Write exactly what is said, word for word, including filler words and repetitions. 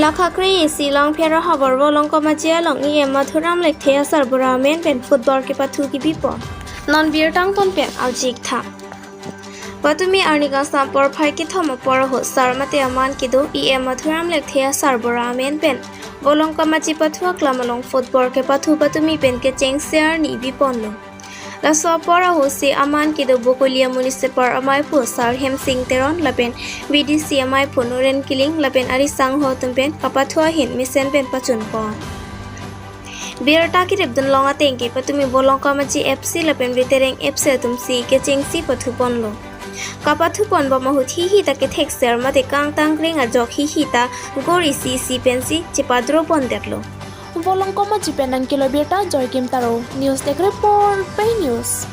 Lakha kre-isi Langpher ahavar Volongkom Aji along E M Madhuram Lekthe asarbura amen pen football kepathu kebipon. Non birta angton pen arju-ik tha. Patumi arni kangsam porphai kethom apor ahut sar mate aman kedo E M Madhuram Lekthe asarbura amen pen Volongkom Aji pathu aklam along football kepathu patumi pen kechengsi arni biponlo. Laso apor ahutsi aman kedo Bokolia Municipal amaiphu Sar Hemsing Teron lapen V D C amaiphu Nuren Killing lapen ari sangho atum pen kapathu ahin mesen pen pachunpon. Birta keripdun long ateng ke patumi Volongkom Aji F C lapen Veterang F C atumsi kechengsi pathuponlo. Kapathuponbom ahut hihi ta kethekser mate kangtang kreng ajok hihi ta gori isi isi pensi chepadropondetlo. Volongkom Aji pen nangkelo birta Joy Kim Taro, News Desk Report, Pei News.